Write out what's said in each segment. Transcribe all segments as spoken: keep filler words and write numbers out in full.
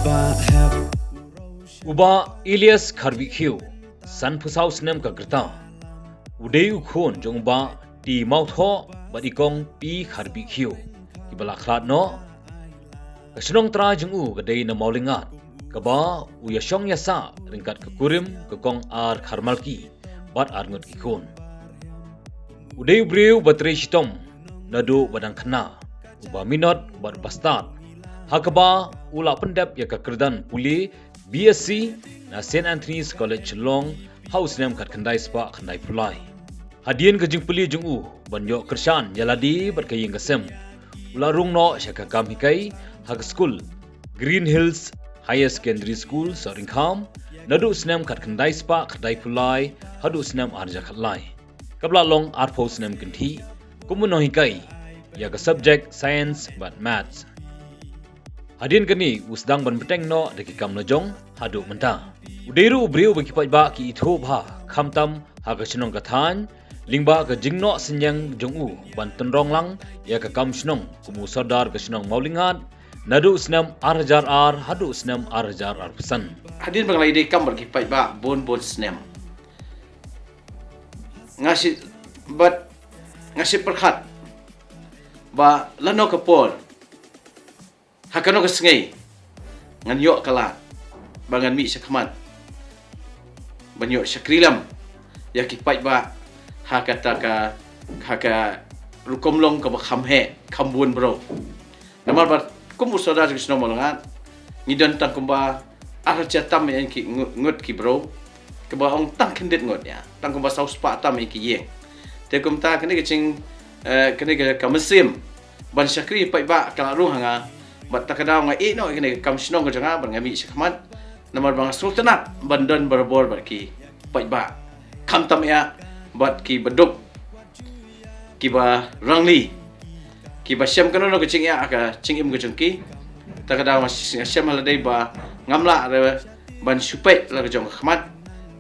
Bah hep. U Bah Elias Kharbih Khiew, sanphew saw snem ka rta, u dei u khun jong u Bah T. Mawthoh bad i Kong P. Kharbih Khiew, kiba la khlad noh. Ka shnong trai jong u ka dei na Mawlyngad, kaba u ïashong ïasah ryngkat ka kurim ka Kong R. Kharmalki bad arngut ki khun. U dei u briew ba trei shitom naduh ba dang khynnah, uba minot bad uba stad, ha kaba u la pyndep ïa ka kyrdan pule B Sc na St. Anthony's College Shillong ha u snem khatkhyndai spah khyndaiphew lai. Hadien ka jingpule jong u ban ïoh kyrshan ïa lade bad ka ïing ka sem, u la rung noh sha ka kam hikai ha ka skul Green Hills Higher Secondary School, Sohryngkham, naduh u snem khatkhyndai spah khyndaiphew lai haduh u snem arhajar khatlai, kaba la long arphew snem kynthih kum u nonghikai ïa ka subject Science bad Maths. Hadien kane u sdang ban bteng noh da ki kam lajong haduh mynta. U dei ruh u briew ba ki paidbah ki ithuh bha, khamtam ha ka shnong ka thaiñ, lyngba ka jingnoh synñiang jong u ban tynrong lang ïa ka kam shnong kum u Sordar ka shnong Mawlyngad, naduh u snem arhajar ar haduh u snem arhajar arphew san. Hadien ba nga la ïadei kam bad ki paidbah bun bun snem, nga shu, bad nga shu pyrkhat ba lano ka por, ha kano ka sngi, ngan ïoh ka lad ba ngan mih shakhmat ban ïoh shakri lem ïa ki paidbah ha kata ka, ha ka rukom long kaba kham heh, kham bun briew. Namar ba kum u Sordar jong ka shnong Mawlyngad, ngi don tang kumba arhajar tam ïa ki ngut, ngut ki briew, kaba ong tang khyndiat ngut ïa, tang kumba saw spah tam ïa ki ïing. Te kumta kane ka jing, eh, kane ka, ka mynsiem ban shakri paidbah ka la rung ha nga, bad ta ka daw nga ïeh noh ïa kane ka kam shnong ka jong nga bad nga mih shakhmat, namar ba nga sngewtynnat ban don barabor bad ki paidbah, khamtam ïa bad kiba duk, kiba rangli, kiba shem kano kano ka jingeh ha ka jingim ka jong ki. Ta ka daw nga sh-, nga shem ha lade ba ngam lah re ban shu peit la ka jong ka khmat,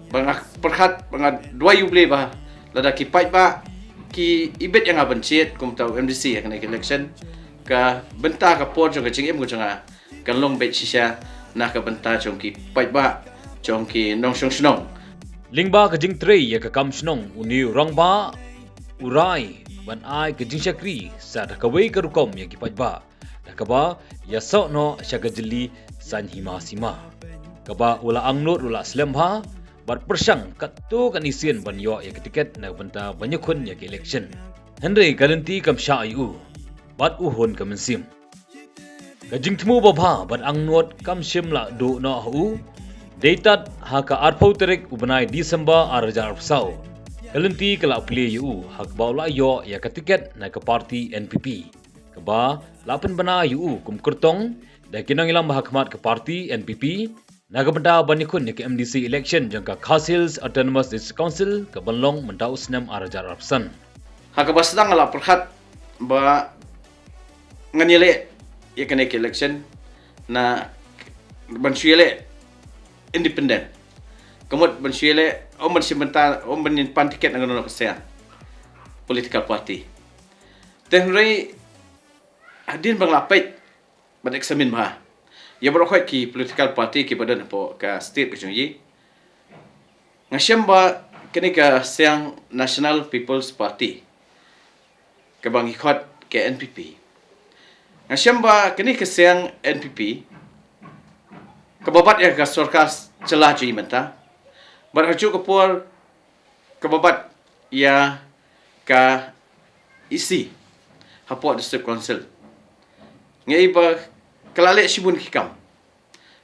ba nga pyrkhat, ba nga duwai U Blei ba lada ki paidbah ki ibit ïa nga ban jied kum uta u M D C ha kane ka election, ka bynta ka por jong ka jingim ka jong nga kan long beit shisha na ka bynta jong ki paidbah, jong ki nongshong shnong. Lyngba ka jingtrei ïa ka kam shnong, une u rangbah u rai ban ai ka jingshakri sa da kawei ka rukom ïa ki paidbah, da kaba ïasoh noh sha ka jylli saiñ hima sima, kaba u la angnud u la slem bha, bad pyrshang katto katne sien ban ïoh ïa ka tiket na ka bynta ban ïakhun ïa ka election. Hynrei ka lynti kam shah ïa u, bad u hun ka mynsiem. Ka jingthmu babha bad angnud kam shym la duh noh ha u. Dei tad ha ka arphew tarik u bnai December arhajar arphew saw, ka lynti ka la plie ïa u, ha kaba u la ïoh ïa ka tiket na ka party N P P, kaba la pynbna ïa u kum kyrtong da ki nongïalam ba ha khmat ka party N P P, na ka bynta ban ïakhun ïa ka M D C election jong ka Khasi Hills Autonomous District Council, kaban long mynta u snem arhajar arphew san. Ha kaba sdang nga la pyrkhat ba ngan ïaleh ïa kane ka election na, ban shu ïaleh independent. Ka mut ban shu ïaleh, ym ban shim bynta, ym ban pan tiket na kano kano ka seng political party. Te hynrei hadien ba nga la peit bad examine bha ïa baroh khoit ki political party kiba don hapoh ka state ka jong ngi, nga shem ba kane ka seng National People's Party, kaba ngi khot ka N P P, nga shem ba kane ka seng N P P kaba bat ïa ka sorkar jylla jong ngi mynta, bad ha kajuh ka por kaba bat ïa ka E C hapoh District Council, nga ïohi ba ka la leh shibun ki kam.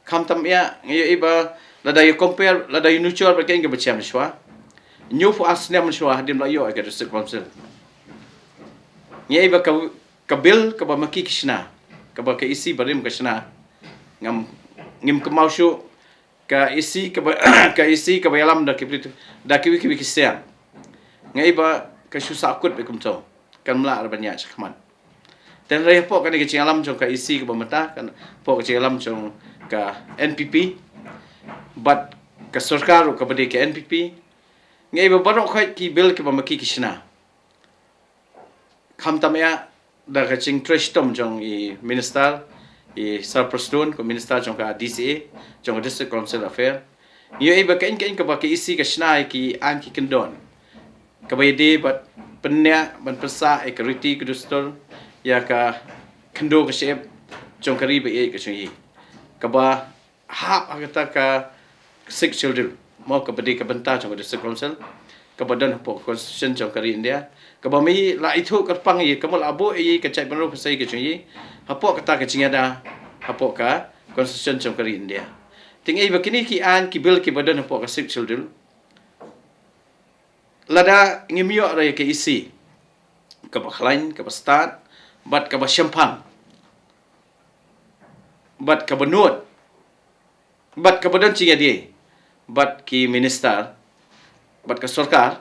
Khamtam ïa, nga ïohi ba lada ïa compare, lada ïa nujor bad ka ïing kaba shem shuwa, hynñiewphew ar snem shuwa hadien ba la ïoh ïa ka District Council, nga ïohi ba ka, ka bill kaba ma ki ki shna, kaba ka E C barim ka shna, ngam, ngim kynmaw shuh, ka E C kaba, ka E C kaba ïalam da ki, da kiwei kiwei ki seng. Nga ïohi ba ka shu sahkut beit kumto, kam lah re ban ïaid shakhmat. Te hynrei hapoh kane ka jingïalam jong ka E C kaba mynta, hapoh ka jingïalam jong ka N P P bad ka sorkar ruh kaba dei ka N P P, nga ïohi ba baroh khoit ki bill kiba ma ki ki shna, khamtam ïa da ka jingtrei shitom jong i minister, I Sir Prestone, ka Minister jong ka D C A, jong ka District Council Affair. Ngi ïohi ba keiñ keiñ kaba ka E C ka shna ïa ki aiñ ki kyndon, kaba ïadei bad pyneh ban pynsah ïa ka riti ka dustur, ïa ka khyndew ka shyiap jong ka ri ba ïeit ka jong ngi, kaba hap ha kata ka Sixth Schedule, mo, kaba dei ka bynta jong ka District Council, kaba don hapoh ka Constitution jong ka ri India, kaba ngi la ithuh kyrpang ïa ka, mo, la buh ïa ka jaitbynriew pyrshah ka jong ngi hapoh kata ka jingïada hapoh ka Constitution jong ka ri India. Te ngi ïohi ba kine ki aiñ ki bill kiba don hapoh ka Sixth Schedule, lada ngim ïoh ruh ïa ka E C kaba khlaiñ, kaba stad, bad kaba shemphang, bad kaba nud, bad kaba don jingïadei bad ki minister bad ka sorkar,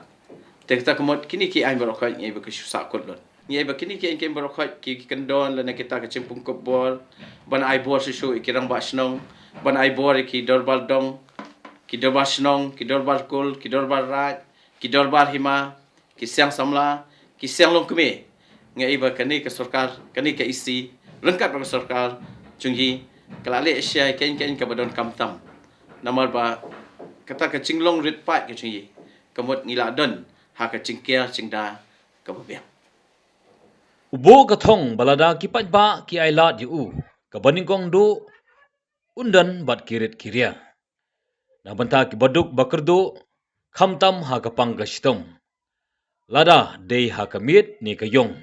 te kata ka mut kine ki aiñ baroh khoit ngi ïohi ba ki shu sahkut lut. Ngi ïohi ba kine ki aiñ, ki aiñ baroh khoit ki kyndon lane kita ka jingpynkupbor ban ai bor shuh shuh ïa ki rangbah shnong, ban ai bor ïa ki dorbar dong, ki dorbar shnong, ki dorbar kul, ki dorbar raid, ki dorbar hima, ki siang samla, ki siang longkmie. Ngi ïohi ba kane ka sorkar, kane ka E C, ryngkat bad ka sorkar jong ngi, ka la leh shisha ïa keiñ keiñ kaba donkam tam. Namar ba kata ka jinglong rit paid ka jong ngi, ka mut ngi la don ha ka jingker jingda kaba biang. U buh ka thong ba lada ki paidbah ki ailad ïa u, kaba nyngkong duh un don bad ki rit ki ria na bynta kiba duk ba kyrduh, khamtam ha ka pang ka shitom, lada dei ha ka miet ne ka ïong,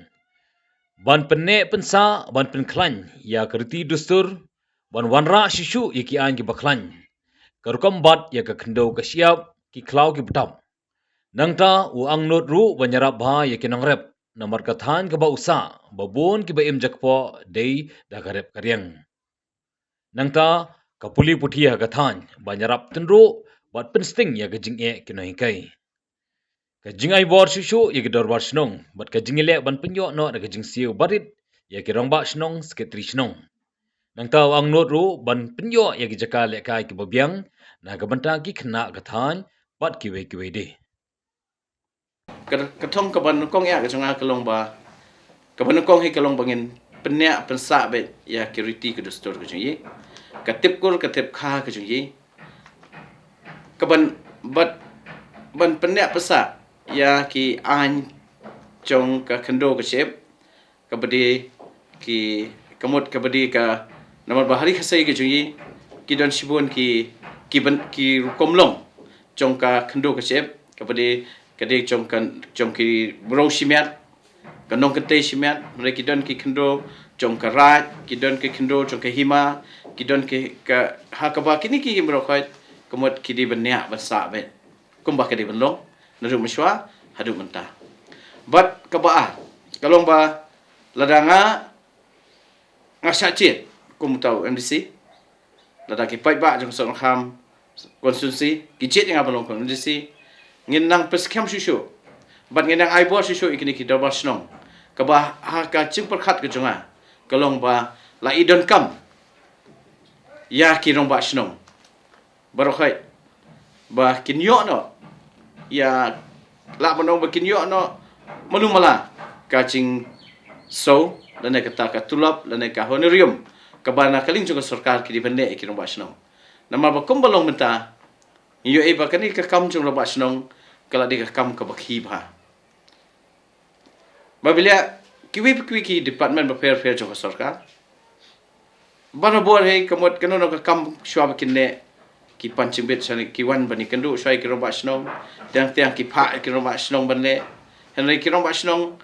ban pynneh pynsah, ban pynkhlaiñ ïa ka riti dustur, ban wanrah shuh shuh ïa ki aiñ kiba khlaiñ, ka rukom bat ïa ka khyndew ka shyiap, ki khlaw ki btap. Nangta u angnud ruh ban ïarap bha ïa ki nongrep, namar ka thaiñ kaba u sah, ba bun kiba im jakpoh dei da ka rep ka riang. Nangta ka pule puthi ha ka thaiñ, ban ïarap tynruh bad pynsting ïa ka jingeh ki nonghikai. Ka jingai bor shuh shuh ïa ki dorbar shnong bad ka jingïaleh ban pynïoh noh da ka jingsiew barit ïa ki rangbah shnong, secretary shnong. Nangta u angnud ruh ban pynïoh ïa ki jaka lehkai kiba biang na ka bynta ki khynnah ka thaiñ bad kiwei kiwei de. Ka, ka thong kaba nyngkong ïa ka jong nga ka long ba, kaba nyngkong hi ka long ba ngin pynneh pynsah beit ïa ki riti ki dustur ka jong ngi, ka tip kur ka tip kha ka jong ngi, kaban, bad ban pynneh pynsah ïa ki aiñ jong ka khyndew ka shyiap, kaba dei ki, ka mut kaba dei ka, namar ba ha ri Khasi ka jong ngi ki don shibun ki, ki ban, ki rukom long jong ka khyndew ka shyiap, kaba dei, ka dei jong ka, jong ki briew shimet, ka nongkynthei shimet, hynrei ki don ki khyndew jong ka raid, ki don ki khyndew jong ka hima, ki don ki, ka, ha kaba kine ki briew khoit, ka mut ki dei ban ñiah ban sah beit, kumba ka dei ban long naduh mynshuwa haduh mynta. Bad kaba ar ka long ba lada nga, nga shah jied kum uta u M D C, lada ki paidbah jong ka Sohryngkham constituency ki jied ïa nga ban long kum M D C, ngin nang pyrshah shuh shuh bad ngin nang ai bor shuh shuh ïa kine ki dorbar shnong, kaba ha ka jingpyrkhat ka jong nga ka long ba la i donkam ïa ki rangbah shnong baroh khoit ba kin ïoh noh, ïa, lah ban ong ba kin ïoh noh malu mala ka jingsiew lane kata ka tulop lane ka honorarium kaba na ka liang jong ka sorkar ki dei ban ñiah ïa ki rangbah shnong. Namar ba kumba long mynta, ngi ïohi ba kane ka kam jong rangbah shnong ka la dei ka kam kaba khih bha. Ba balei kiwei kiwei ki department bapher bapher jong ka sorkar, barabor hi ka mut kano kano ka kam shuwa ba kin leh, ki pan jingbit shane ki wan ban ïakynduh shuwa ïa ki rangbah shnong, teng teng ki phah ïa ki rangbah shnong ban leh. Hynrei ki rangbah shnong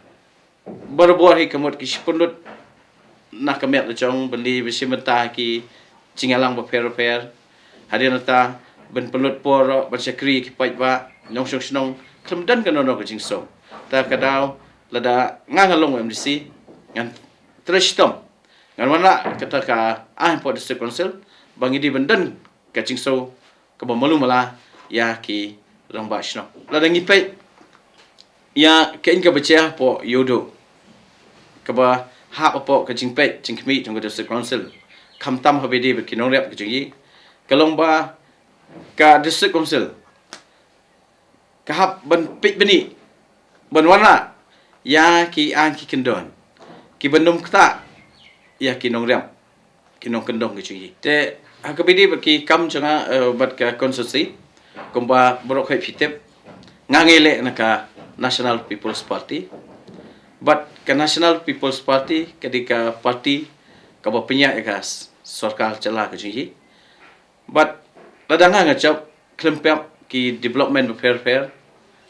barabor hi ka mut ki shu pynlut na ka met la jong ban leit ban shim bynta ha ki jingïalang bapher bapher. Hadien nangta ban pynlut por ruh ban shakri ïa ki paidbah nongshong shnong khlem don kano kano ka jingsiew. Ta ka daw lada nga, nga long M D C, ngan trei shitom, ngan wanrah kata ka aiñ hapoh District Council ba ngi dei ban don ka jingsiew kaba malu mala ïa ki rangbah shnong. Lada ngi peit ïa kane kaba jia hapoh Ïewduh, kaba hap hapoh ka jingpeit jingkhmih jong ka District Council, khamtam haba ïadei bad ki nongrep ka jong ngi, ka long ba ka District Council ka hap ban peit bniah ban wanrah ïa ki aiñ ki kyndon kiban ym ktah ïa ki nongrep. ki nongkyndong ki jong ngi. Te ha kaba ïadei bad ki kam jong nga, eh, bad ka constituency, kumba baroh khoit phi tip, nga ngi leh na ka National People's Party. Bad ka National People's Party ka dei ka party kaba pynïaid ïa ka s-, sorkar jylla ka jong ngi. Bad lada nga nga jop khlem pep ki development bapher bapher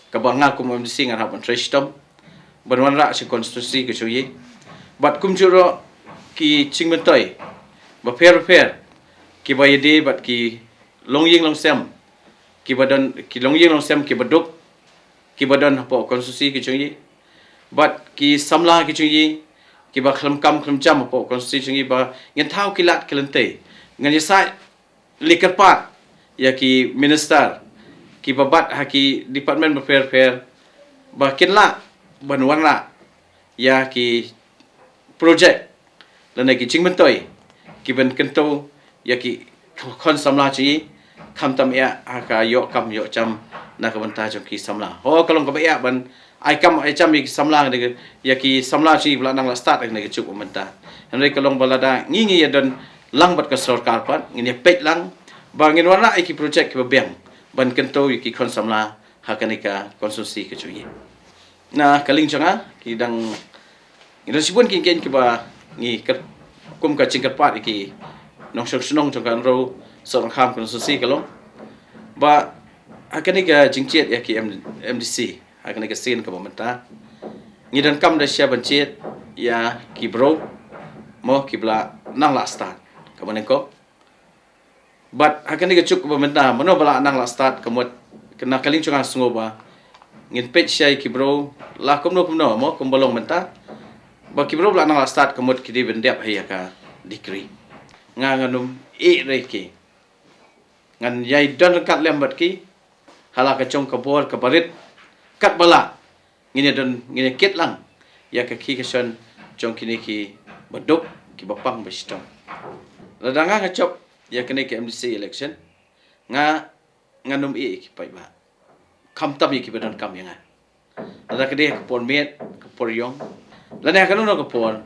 kaba nga kum MDC ngan hap ban trei shitom ban wanrah sha constituency ka jong ngi. Bad kumjuh ruh ki jingmyntoi bapher bapher kiba ïadei bad ki longïing longsem, kiba don ki longïing longsem kiba duk, kiba don hapoh constituency ka jong ngi. Bad ki samla ka jong ngi kiba khlem kam khlem jam hapoh constituency ka jong ngi ba ngin thaw ki lad ki lynti. Ngan ïasaid leh kyrpad ïa ki minister kiba bat ha ki department bapher bapher ba kin lah ban wanrah ïa ki project lane ki jingmyntoi kiban kyntu ïa ki khon samla jong ngi, khamtam ïa ha ka ïoh kam ïoh jam na ka bynta jong ki samla. Ho ka long kaba ïa ban ai kam ai jam ïa ki samla, ïa ki samla jong ngi ba la nang la stad ha kane ka juk mynta. Hynrei ka long ba lada ngi ngi ïa don lang bad ka sorkar pat, ngin ïa peit lang ba ngin wanrah ïa ki project kiba biang ban kyntu ïa ki khon samla ha kane ka constituency ka jong ngi. Na ka liang jong nga ki dang, ngi don shibun ki ïing kiba ngi kyrpad kum ka jingkyrpad ïa ki nongshong shnong jong ka Hynñiewtrep Sohryngkham constituency ka long ba ha kane ka jingjied ïa ki M-, MDC ha kane ka sien kaba mynta ngi donkam da shisha ban jied ïa ki briew mo kiba la nang la stad kaba nyngkong. Bad ha kane ka juk kaba mynta mano ba la nang la stad ka mut, na ka liang jong nga nga sngew ba ngin peit shisha ïa ki briew la kumno kumno mo kumba long mynta ba ki briew ba la nang la stad ka mut ki dei ban dep ha ïa ka degree. Nga ngan ym ïeh re ki, ngan ïai don ryngkat lem bad ki ha la ka jong ka bor kaba rit katba lah. Ngin ïa don, ngin ïa kit lang ïa ka khie ka shon jong kine kiba duk kiba pang ba shitom. Lada nga nga jop ïa kane ka MDC election, nga ngan ym ïeh ïa ki paidbah, khamtam ïa kiba donkam ïa nga. Lada ka dei ka por miet, ka por ïong, lane ha kano kano ka por,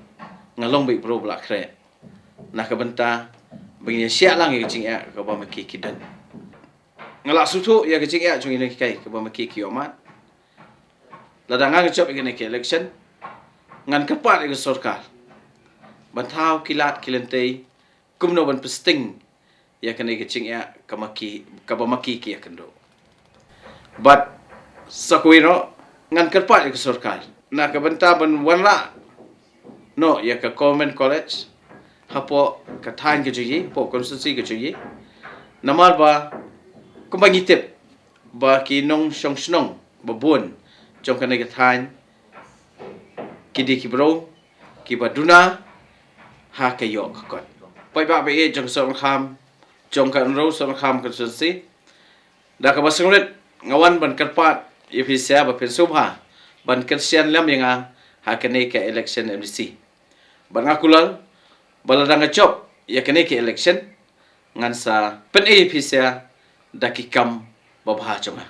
nga long beit briew ba la khreh na ka bynta ba ngin ïa shah lang ïa ka jingeh kaba ma ki ki don. Nga la sngewthuh ïa ka jingeh jong ine ki kai kaba ma ki ki ïoh mad. Lada nga nga jop ïa kane ka election, ngan kyrpad ïa ka sorkar ban thaw ki lad ki lynti kumno ban pynsting ïa kane ka jingeh kaba ma ki, kaba ma ki ki ïakynduh. Bad sa kawei ruh, ngan kyrpad ïa ka sorkar na ka bynta ban wanrah noh ïa ka Government College hapoh ka thaiñ ka jong ngi, hapoh constituency ka jong ngi. Namar ba kumba ngi tip ba ki nongshong shnong ba bun jong kane ka thaiñ ki dei ki briew kiba duna ha ka ïoh ka kot. Paidbah ba ïeit jong ka Sohryngkham, jong ka Hynñiewtrep Sohryngkham constituency, da kaba sngewrit nga wan ban kyrpad ïa phi sha ba phin sngewbha ban kyrshan lem ïa nga ha kane ka election MDC. Bad nga kular ba lada nga jop ïa kane ka election, ngan sa pyni ïa phi sha da ki kam babha jong nga.